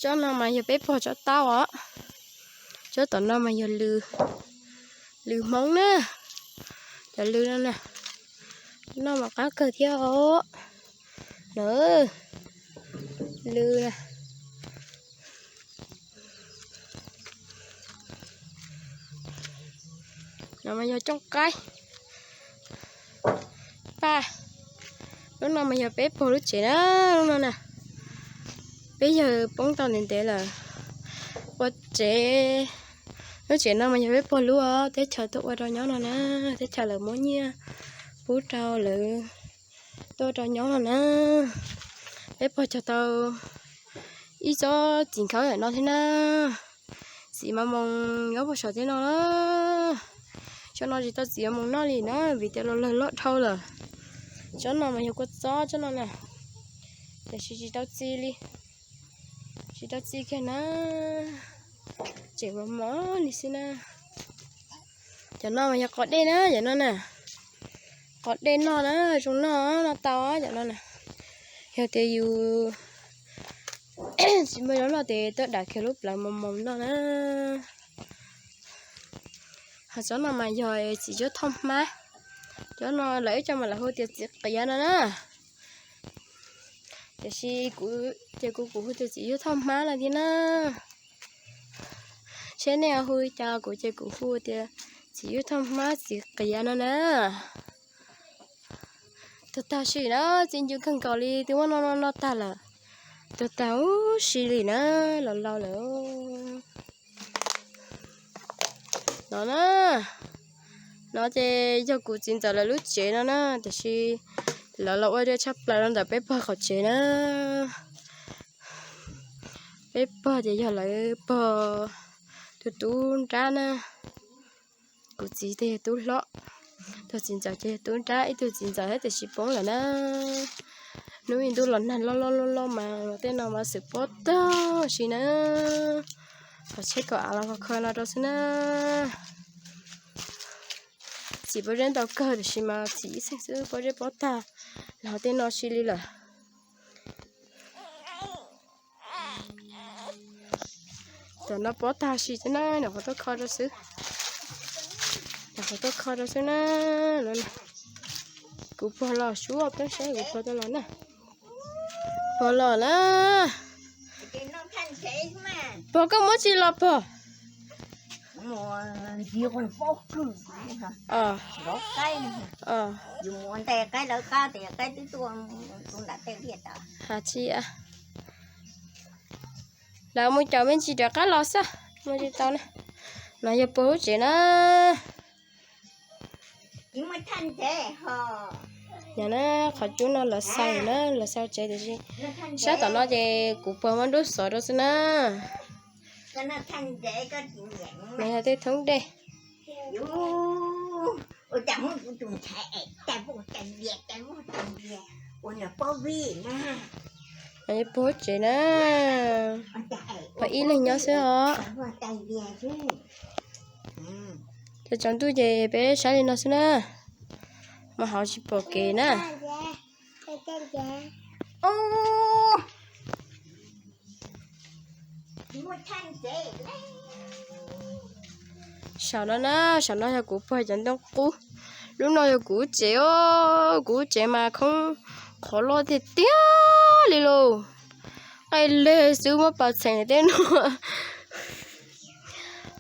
Tsob no mas yog peb pog tsob taub os. Tsob tom no mas yog lws, lws Hmoob na. Cov lws no na, noj mas qab kawg thiab os. Na, lws na. No mas yog cooj qaib. Paj, lub no mas yog peb pog lub tsev na, lub no na. Peb yawg poob tau ntev ntev lawm. Ua tsev, lub tsev no mas yog peb pog lub os, teb chaws tuaj ua rau nyob no na, teb chaws lawv muab nyiaj pub rau lawv tuaj ua rau nyob no na. Peb pog cog tau ib tsob txiv nkhaub yam no thiab na. Txiv mos moos nyob puag saum tej no na. Tsob no tsis tau txiv mos moos noj li na, vim tias los lawg loj dhau lawm. Tsob no mas yog kua txob tsob no na, tiam sis tsis tau txi li, tsis tau txi kiag na, tseem mos mos li xwb na. Cov no mas yog qos dej na, cov no na, qos dej noj na, zoo noj, noj tau cov no na. Yog tias yus tsis muaj zaub noj ces tuaj dam kiag lub plawv mos mos noj na. Ho tsob no mas yog txiv cuab thoj hmab, cov no lawv ib co mas lawv hu tias txiv qiav no na. Tiam sis kuv ces kuv kuv hu tias txiv cuab thoj hmab no thiab na. Seb nej hu li cas, kuv ces kuv hu tias txiv cuab thoj hmab txiv qiav no na. Tuag tag si na, txi ncu kawg nkaus li, twb muab noj noj noj tag lawm. Tuag tag huv si li na, los laus lawm. No na, no ces yog kuv txiv ntxawm lawv lub tsev no na, tiam sis lawv los ua dej tshaj plaws rau ntawm peb pog qhov tsev na. Peb pog ces yog lawv pog tus tub nrab na. Kuv txiv ces yog tub hlob, tus txiv ntxawm ces yog tub nrab, ib tug txiv ntxawm thiab tiam sis poob lawm na. Hnub ib ntuj los nag loj loj loj loj mas tej no mas xwm pob tag si na. Qhov tsheb kaum av los kho kho no rau xwb na. Txiv pob zeb ntau kawg tiam sis mas txiv ib xeeg xwb pob zeb pob tag los tej no si li lawm. Cov no pob tag si xwb na, nyuam qhuav tuaj kho rau xwb. Nyuam qhuav tuaj kho rau xwb na. Kuv pog los suab peb saib kuv pog tuaj los na. Pog los na. Pog koj muab tsi los pog? Has tsi, lawv mus caum me ntsis rov qab los xwb, mus tsis tau na. No yog puag lub tsev na. Yog na, qhov cub no lawv xaws na, lawv xaws tsev tiam sis sab tom no ces kuv puag muab nruab xov rau xwb na. No yog tej thoob dej. Puag tsev na, ho ib leeg nyob xwb os. Ces tsaus ntuj ces peb saib li no xwb na, mas hauv tsis pom kev na. Saum no na, saum no yog kuv puag cov ntoo qub. Lub no yog kuv tsev os, kuv tsev mas khoob qhov loj tiag tiag li lauj. Nqaij leg xwb muab pas txheem tej no,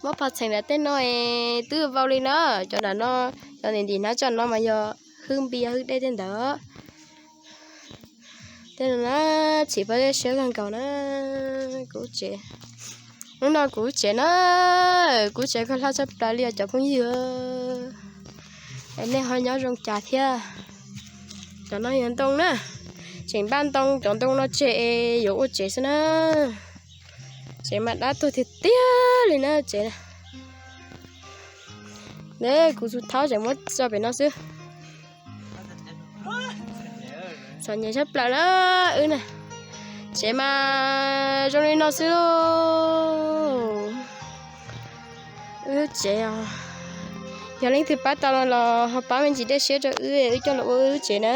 muab pas txheem tej no es twb vau li na. Cov nram no, cov ntim ntim hnab tsam no mas yog hwj npi hwj dej tej ntawd. Tej no na, txhim pab siab kawg nkaus na. Kuv tsev, lub no kuv tsev na, kuv tsev koj hlaj tshaj plaws li os cov phooj ywg. Es nej ho nyob zoo cas thiab? Cov no yog ntoo na, tseem npaj ntoo, cov ntoo no tseg es yuav ua tsev xwb na. Tsev mas dab tuag tiag tiag li na tsev. Ne kuv txhua thaub tseem muab tso pem no xwb. Txom nyem tshaj plaws na wb na. Tsev mas zoo li no xwb lauj. Wb tsev os, yog leej twg pab tau no los ho pab me ntsis dej siab rau wb, wb coj los ua wb tsev na.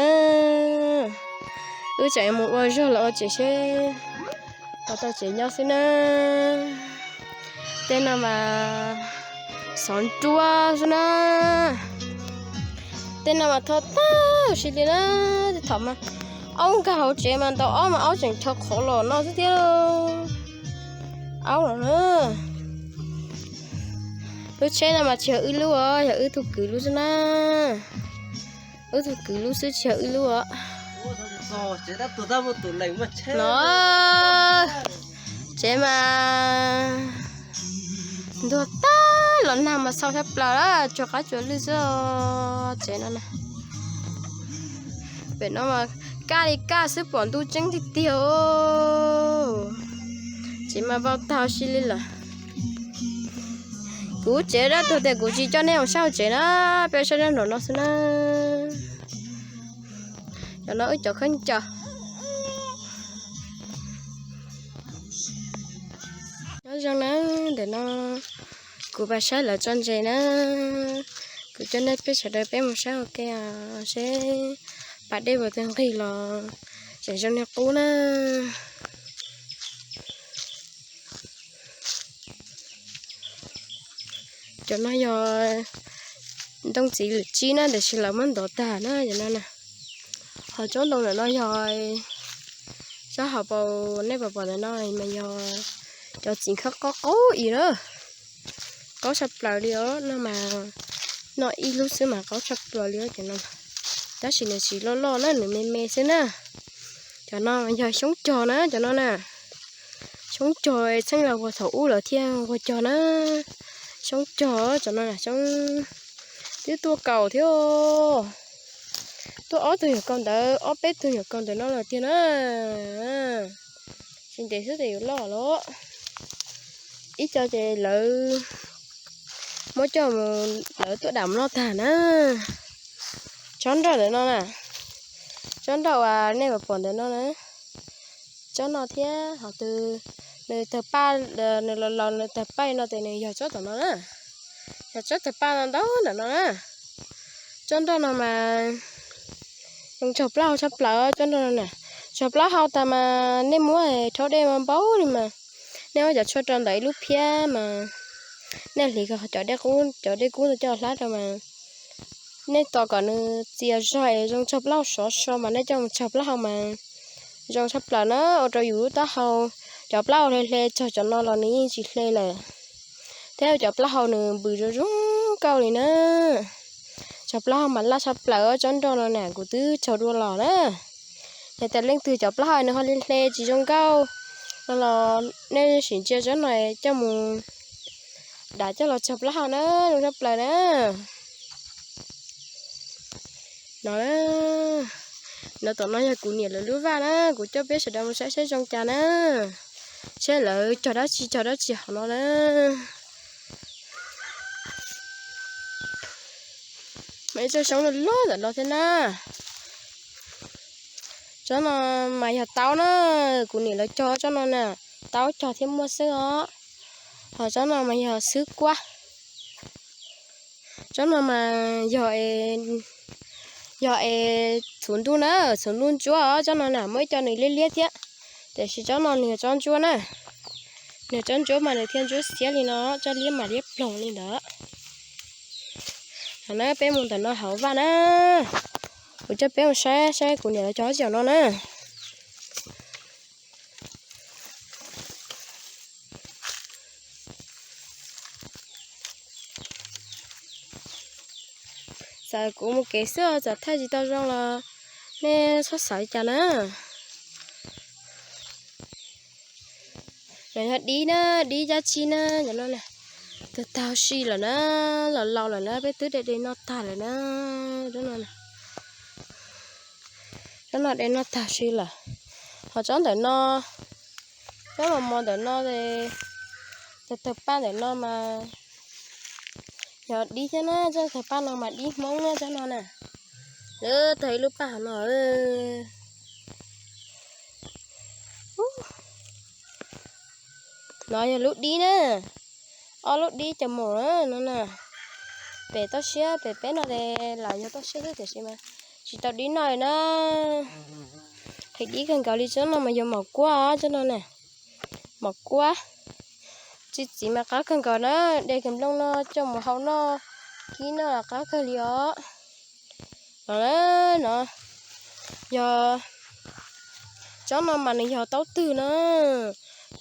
Wb tseem mus ua zog los ua tsev seb. Los tau tsev nyob xwb na. Tej no mas xov nruab xwb na. Tej no mas tho tag huv si li na. Tej thaum mas aub nkag hauv tsev mas ntau ob mas aub tseem chaw qhov los no xwb thiab. Aub los na. Lub tsheb no mas tsis yog wb lub os, yog wb tug kwv lub xwb na. Wb tug kwv lub xwb tsis yog wb lub os. Los, tsev mas ntuag tag los nag mas xau tshaj plaws lawm, tsuag qab tsuag lwj xwb tsev no na. Pem no mas kaj li kaj xwb pom ntuj tseeb tiag tiag. Tsev mas vau tag huv si li lawm. Kuv tsev dab tuag tias kuv tsis coj nej mus saib hauv tsev na, peb saib zaj nraum no xwb na. Cov no wb cov khaub ncaws. Nyob zoo na, ntawm no kuv pab saib lawv tso ntses na. Kuv coj nej peb sawv daws peb mus saib ua ke seb pas dej puas tag nqig los tseem zoo li qub na. Cov no yog ntoo txiv lwm tsib na, tiam sis lawv muab ntov tag na cov no na. Ho tsob ntoo ntawm no yog, tsob hauv paus nej pom pom ntawm no mas yog cov txiv khawb qaub qaub ib na. Qaub tshaj plaws li os, no mas noj ib lub xwb mas qaub tshaj plaws li os cov no. Tab sis nws tsis loj loj na, nws me me xwb na. Cov no yog xyoob cog na cov no na. Xyoob cog txheej laus puag thaum ub lawv thiaj ua cog na. Xyoob cog cov no, xyoob twb tuaj kaus thiab. Tuaj ob tug nyuam kaus ntawd, ob peb tug nyuam kaus ntawm no lawm tiag na. Tsis ntev xwb ces yuav loj lawm. Ib co ces lawv muab coj mus, lawv tuaj dam noj tag na. Tsob nroj ntawm no na, tsob nroj uas nej pom pom ntawm no na, tsob no thiab ho twg nws tawg paj, nws los los nws tawg paj no ces nws yog tsob tom no na. Yog tsob tawg paj no ntau ntawm no na. Tsob nroj no mas zoo tsau plaub hau tshaj plaws tsob nroj no na. Tsau plaub hau tas mas nej muab rhaub dej mas npaum li mas, nej muab cov tshuaj rau ntawm ib lub phiab mas nej hliv cov dej kub, cov dej kub no coj hlab rau mas nej tos kom nws txias zog es zoo tsau plaub hau sov so mas nej coj mus tsau plaub hau mas zoo tshaj plaws na, ua rau yus lub taub hau, cov plaub hau hle hle tsau cov no los nws yeej tsis hle lawm. Thiab cov plaub hau nws npws zoo zoo nkauj li na. Tsau plaub hau mas laj tshaj plaws tsob nroj no na, kuv twb tsau dua los na. Yog tias leej twg cov plaub hau nws ho hle hle tsis zoo nkauj no los nej sim ntsia tsob no coj mus dam coj los tsau plaub hau na, zoo tshaj plaws na. No, no tom no yog kuv niam lawv lub vaj na, kuv coj peb sawv daws mus saib saib zoo cas na, saib lawv cog dab tsi cog dab tsi hauv no na. Mas ib tsob xyoob loj loj ntawm no thiab na. Tsob no mas yog taub na, kuv niam lawv cog tsob no na, taub cog thiab muaj xwb os. Ho tsob no mas yog xwb kuab. Tsob no mas yog, yog es txhuv ntuj na, txhuv ntuj ntsuab os, tsob no na muaj ib co nws liab liab thiab, tiam sis tsob no nws yog tsob ntsuab na. Nws tsob ntsuab mas nws thiaj ntsuab xiab li no, tsob liab mas liab ploog li ntawd. Thaum no peb mus ntawm no hauv vaj na, kuv coj peb mus saib saib kuv niam lawv cog tsi no na. Txawm kuv mus kev xwb txawm thaij tsis tau zoo los nej txhob xav li cas na. Nws yog dib na, dib dab tsi na, cov no na, tag tag si lawm na, los laus lawm na, peb twb de de noj tag lawm na. Tsob no, tsob no de noj tag si lawm. Ho tsob ntawm no, tsob mos mos ntawm no, tag tag paj ntawm no mas yog dib thiab na, tsob tag paj no mas dib Hmoob na tsob no na. Lawv tag ib lub paj hauv no. No yog lub dib na, ob lub dib cov mos no na. Pem toj siab pem peb no tes lam yog toj siab xwb tiam sis mas tsis tau dib noj li na. Qhis dib kawg nkaus li tsob no mas yog maum kuab tsob no na. Mov kuab, txiv txiv mas qab kawg nkaus na, de kiag nplooj no coj mus hau noj, kib noj los qab kawg li os. No, no, yog tsob no mas nws yog taub twg na,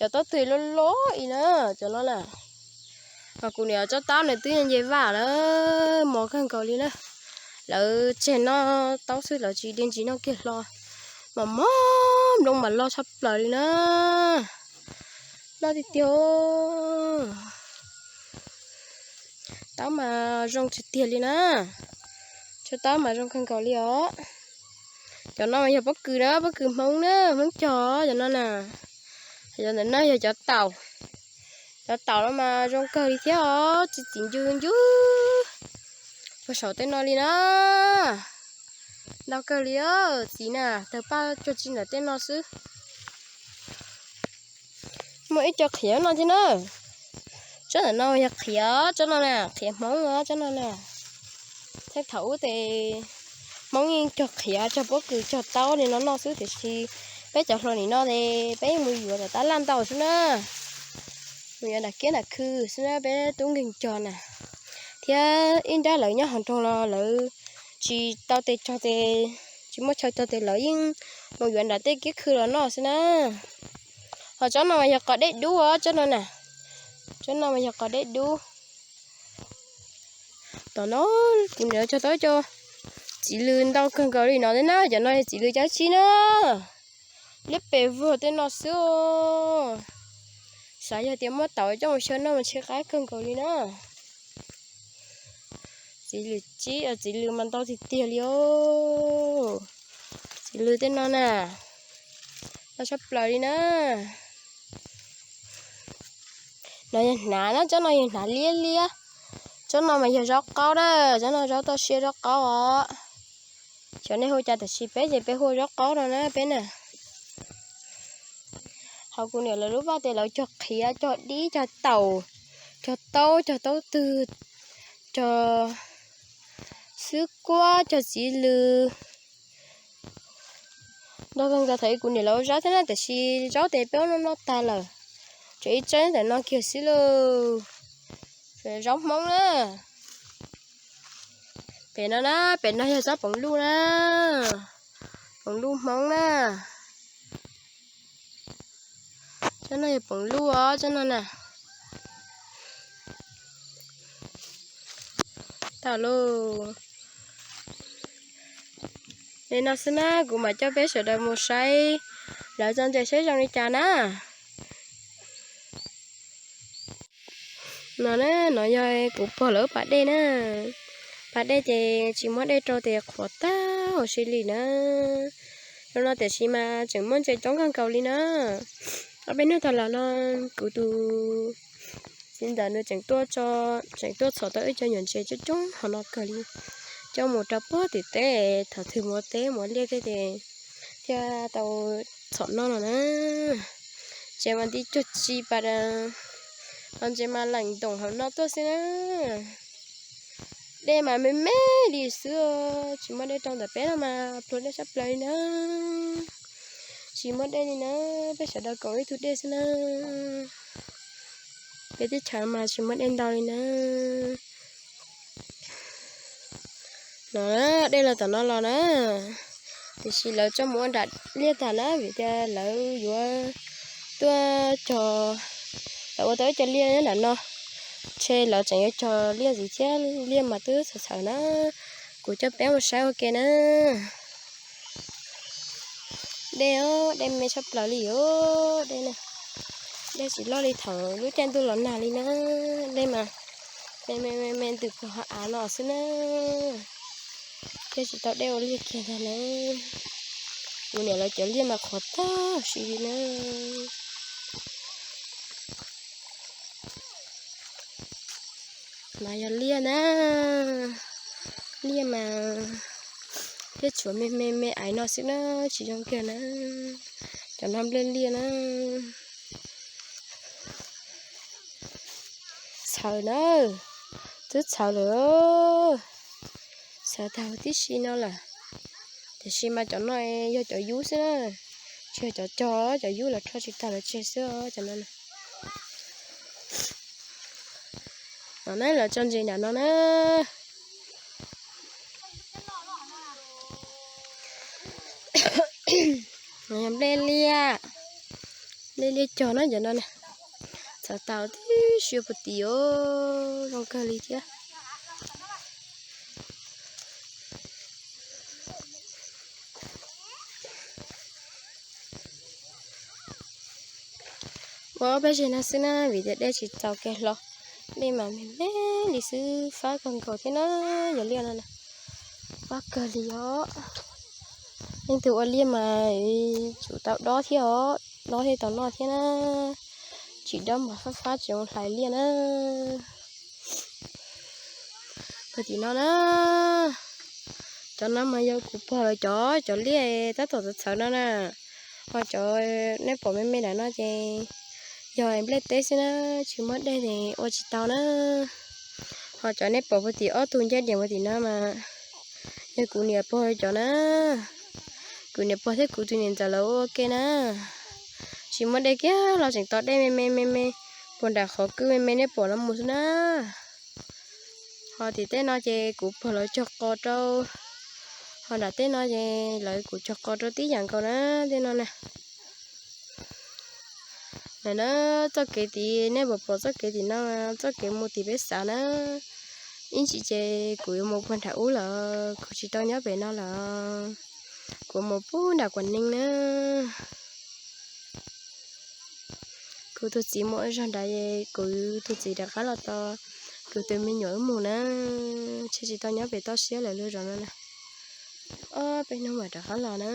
yog taub twg loj loj ib na, cov no na. Ho kuv niam tsob taub nws twb nce vaj lawm, mos kawg nkaus li na. Lawv tseg noj taub xwb lawv tsis de ntsis noj kiag hlo, mas mos nplooj mas loj tshaj plaws li na. Loj tiag tiag. Taub mas zoo tiag tiag li na. Tsob taub mas zoo kawg nkaus li os. Cov no mas yog pob kws na, pob kws Hmoob na, Hmoob cog cov no na. Cov ntawm no yog cov taum. Cov taum no mas zoo kawg li thiab os, txiv txiv ncw ncw puag saum tej no li na. Ntau kawg li, txiv na, tawg paj cuag tsi ntawm tej no xwb. Muaj ib co qhiav no thiab na. Tsob ntawm no yog qhiav, tsob no na, qhiav Hmoob os, tsob no na. Thaum ub ces Hmoob yeej cog qhiav cog pob kws cog taub li no noj xwb, tiam sis peb cov hluas nim no ces peb yeej mus yuav tom tab laj ntau xwb na. Mus yuav nram kiab nram khw xwb na, peb tub nkeeg cog na. Thiab ib nrab lawv nyob hauv nroog los lawv tsis tau tes cog tes, tsis muaj chaw cog tes lawv yeej mus yuav nram tej kiab khw los noj xwb na. Ho tsob no mas yog qos dej dub os, tsob no na. Tsob no mas yog qos dej dub. Tom no kuv niam cog tau cov txiv lws ntau kawg nkaus li no thiab na, cov no yog txiv lws cov tsib na. Liab pes vuag tej no xwb. Xav yog tias muab tauv coj mus xyaw noj mas tshe qab kawg nkaus li na. Txiv lws tsib, txiv lws mas ntau tiag tiag li os. Txiv lws tej no na, ntau tshaj plaws li na. No yog hnav na, tsob no yog hnav liab liab. Tsob no mas yog zaub qaub na, tsob no zaub toj siab zaub qaub os. Xyov nej hu cas tiam sis peb ces peb hu zaub qaub no na peb na. Hauv kuv niam lawv lub vaj ces lawv cog qhiav, cog dib, cog taum, cog taub, cog taub twg, cog xwb kuab, cog txiv lws. Ntau kawg nkaus thaum ub kuv niam lawv ua zaub thiab na, tiam sis zaub ces peb ua noj noj tag lawm, tseem ib tsob ntawm no kiag xwb lauj. Zaub Hmoob na. Pem no na, pem no yog tsob poom luj na. Poom luj Hmoob na. Tsob no yog poom luj os, tsob no na. Tau lauj. Li no xwb na, kuv mam coj peb sawv daws mus saib lawv txoj ntses saib zoo li cas na. No na, no yog kuv pog lawv pas dej na. Pas dej ces tsis muab dej rau ces qhuav tag huv si li na. Zoo no tiam sis mas tseem muaj ntses coob kawg nkaus li na. Ob peb hnub tag los no kuv tus txiv ntxawm nws tseem tuaj tso, tseem tuaj txhom tau ib co nyuam ntses coob coob hov no kawg li, coj mus rau puag tim teb, thaum twg mus teb mus liaj tej ces thiaj tau txhom noj no na. Ntses mas nti cuag tsi pas, ntses mas leem ntoos hauv no tuaj xwb na. Dej mas me me li xwb, tsis muaj dej rau ntawm peb no mas pluag dej sab plaws li na. Tsis muaj dej li na, peb sawv daws koom ib tug dej xwb na. Peb teb chaws mas tsis muaj dej ntau li na. No, dej los tom no los na, tiam sis lawv tso mus ua nram liaj tag na, vim tias lawv yuav tuaj cog, lawv ua tau ib co liaj nyob nram no, ntshe lawv tseem yuav cog liaj ntxiv thiab, liaj mas twb txhawv txhawv na. Kuv coj peb mus saib ua ke na. Dej, dej me tshaj plaws li os, dej na. Dej tsis loj li thaum lub caij ntuj los nag li na. Dej mas me me me me ntws puag hauv av no xwb na. Thiaj tsis tau dej ua liaj kiag ntag na. Kuv niam lawv cov liaj mas qhuav tag huv si li na. Mas yog liaj na, liaj mas thiaj tshuav me me me aiv no xwb na, tsis zoo kiag na. Cov no nplej liaj na. Txhawv na, twb txhawv lawm, txhawv tag huv tib si no lawm. Tiam sis mas cov no yog cov yub xwb na, kiag cov cog, cov yub los rho tsis tag lawv tseg xwb os cov no na. No na, lawv tso ntses nram no na. Nplej liaj, nplej liaj cog na cov no na. Txawm tau tib si puag tim os, zoo kawg li thiab. Ua ob peb zej no xwb na, vim tias dej tsis txaus kev hlo, dej mas me me li xwb, fab kawg nkaus thiab na. Yog liaj no na, fab kawg li os. Leej twg ua liaj mas tsum tau dob thiab os, dob thiaj tau noj thiab na. Tsis dob mas fab fab tsis zoo hlais liaj na. Puag tim no na, cov no mas yog kuv pog lawv cov, cov liaj tab tom txawv txhawv no na. Ho cov nej pom me me nram no ces yog nplej teb xwb na, tsis muaj dej ces ua tsis tau na. Ho cov nej pom puag tim ob tug ncaj diam puag tim no mas yog kuv niam pog lawv cov na. Kuv niam pog thiab kuv tus niam ntxawm lawv ua ke na. Tsis muaj dej kiag los tseem tau dej me me me me, puag nram qhov kwj me me nej pom no mus xwb na. Ho tim tej no ces kuv pog lawv cog qos rau, ho nram tej no ces lawv kuv cog qos rau tib yam nkaus na, tej no na. Lawm na, txoj kev tid nej puas pom txoj kev tim no, txoj kev mus tim peb xav na. Ib ntsis ces kuv yuav mus puag nram ub lawm, kuv tsis tau nyob pem no lawm. Kuv mus puag nram Kuam Neeg na. Kuv tus txiv mus ua zog nrad, kuv tus txiv rov qab los tos kuv tus me nyuam wb mus na. Tshe tsis tau nyob pem toj siab lawm lub zos no na. Ob peb hnub mam rov qab los na.